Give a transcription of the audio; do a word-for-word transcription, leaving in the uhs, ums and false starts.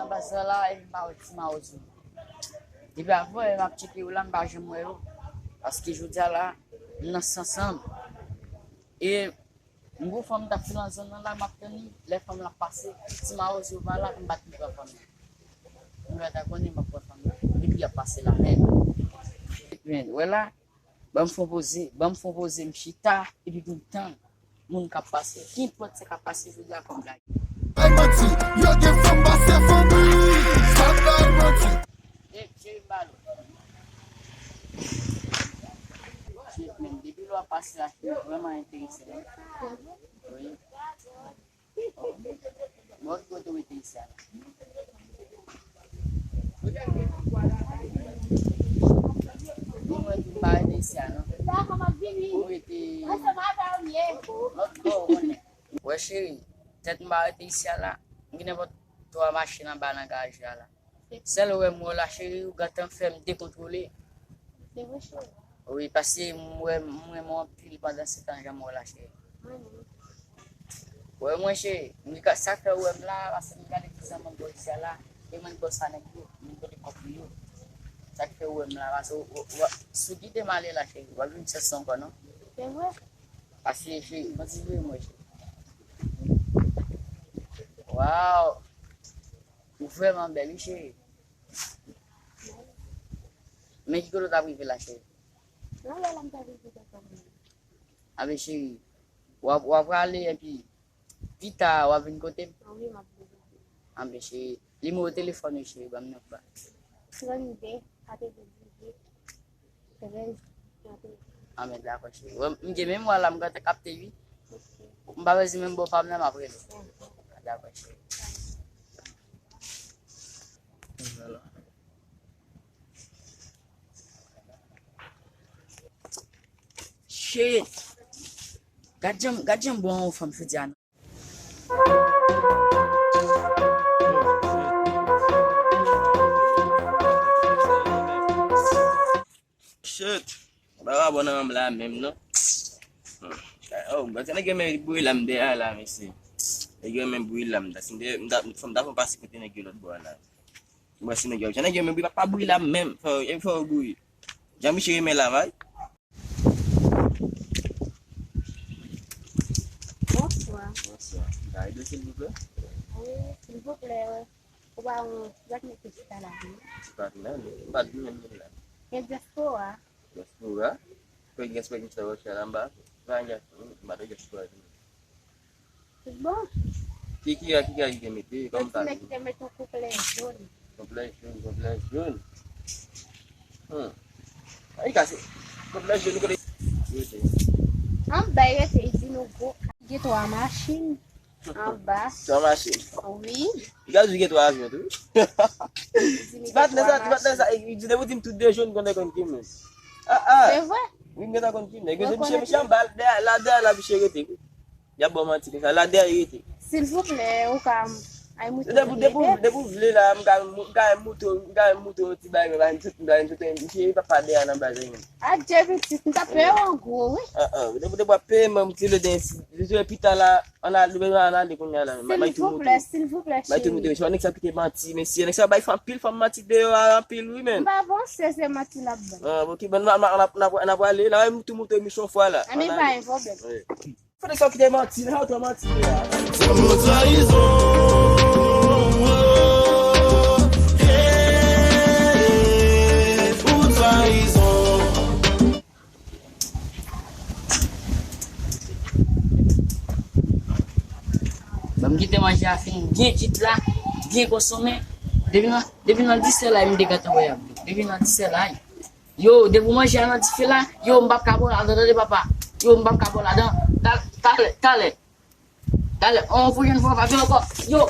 Baz la la, e m pa wè ti mawozo. Depi avan, e m ap tcheke yo la, m pa janm wè yo. Paske jodi a la, m nan sans ansanm. E m gon fanm m t ap file nan zòn nan la, m ap tann li. Lè fanm lan ap pase, ti mawozo pa la, m pa t pran fanm nan. M gentan konnen m ap pran fanm nan. Depi y ap pase la menm. Men, wè la, ban m fè yon poze, ban m fè yon poze, m chita, epi pou m tann moun k ap pase. Kenpòt sa k ap pase jodi a kòm gade. Ay manti, yo gen fanm pase fanmi. Sa bay manti. Cheri, cheri, m ba l. Shit, men, depi lè w ap pase la, sheri, vrèman enterese, non? Wi. Bon, ki kote w rete isi a la? Bon, mwen tou m pa rete isi a, non. Ou rete lòt bò, ou konnen. Wè, cheri, tèt m pa rete isi a la. M gen nenpòt twa machin anba nan garaj la la. Sèl wè m wè w la, cheri, ou gentan fè m dekontwole. Se vre, cheri. Wi, paske m wè, m renmen w anpil pandan se tan jan m wè w la, cheri. Mwen menm. Wè mwen, cheri, m ka, sa k fè w wè m la, paske m gade ti zanmi m bò isi a la, e mwen bò sa nèg yo, m pote kòb pou yo. Sa k fè w wè m la, paske w, w, w, si w kite m ale la, cheri, w ap jwenn chans ankò, non? Se vre. Paske, cheri, kontinye mwen, cheri. Waw! Ou vrèman bèl, wi, cheri. Men ki kote w t ap rive la, cheri? Nan lè la m t ap rive kòm. Anben, cheri, w ap, w ap prale, epi pita, w ap vin kote m? Wi, m ap vin kote w. Anben, cheri, nimewo telefòn ou, cheri, ban m nan ba. Trannde, katrevendizuit, trèz, trannde. Anben, dakò, cheri. Wè, m gen memwa la, m gentan kapte, wi. Ok. M pa bezwen menm bò pa m nan, m ap rele w. Dakò, cheri. Shit! Gad jan, gad jan bon yon fanm jodi a. Shit! Ba wa bon nan la menm non. Hmm. Oh, gad nèg yo men bouyi lam dèyè la, mesye. Nèg yo men bouyi lam. Da si m te, m ta, fò m ta fè yon pase kote nèg yo lòt bò a la. Bon, si nèg yo, jan nèg yo men bouyi, pa, pa bouyi la menm. Fò, e fò yo bouyi. Jan misye renmen la, vay. Bonswa. Bonswa. Ka ede, silvouplè? Wi, silvouplè, wi. Ou pa yon, ou pa t mete chita la, non? Chita la, non. M pa t menm menm la. Gen dyaspora. Dyaspora? Kòm dyaspora ki chita wè chita la anba. Pa gen, m pa t wè dyaspora. Bon. Ki, ki, ki, ki te mete? Kòm sa. Ti nèg ki te mete yon konplè jòn. Konplè jòn, konplè jòn. Hmm. Ay, kase. Konplè jòn, kote? Anba, yo te di nou gwo. Gen twa machin. Anba. Twa machin. Wi. Li ka di gen twa avyon tou. Li di li gen twa machin. Li di depi w di m tout de jòn, konnen konn ki moun. Ah, ah. Se vre? Wi, m gentan konn ki moun. Misye, misye anba, dèyè, la dèyè la misye rete. Y ap ba w manti konsa. La dèyè rete. Silvouplè, ou ka ay moute. Depi, depi, depi w vle la, m ka, m ka moute, m ka moute yon ti bagay, men ba m tout, m ba m tout, misye pa, pa dèyè nan bagay, men. Adje pitit, m ta pè w an gwo, wi. Ah, ah, depi, depi w ap peye, men m ti le den, le pita la, an al, an ale kounye a la, men. Silvouplè, silvouplè, cheri. Bay tou moute, mesye, nèg sa kite manti, mesye, nèg sa bay anpil fanm manti deyò a, anpil, wi, men. M pa panse se manti l ap ban. Ah, ok, bon, n a, n a, n a, n a, n a prale, la, m tou moute misye yon fwa la. Anben, pa gen pwoblèm. Wi. Fò nèg sa kite manti, nan sa w twò manti la. Se pou trayizon. Hey, pou trayizon. Ban m kite manje a fin byen kwit la, byen konsome. Depi nan, depi nan dis è la, m te gentan wè y ap vin. Depi nan dis è la, Yo, depi w manje a nan dife la, yo, m p ap ka pran ladan, tande papa. Yo, m p ap ka pran ladan. Talè, talè, talè. Talè, on pwochèn fwa, pa vin ankò. Yo.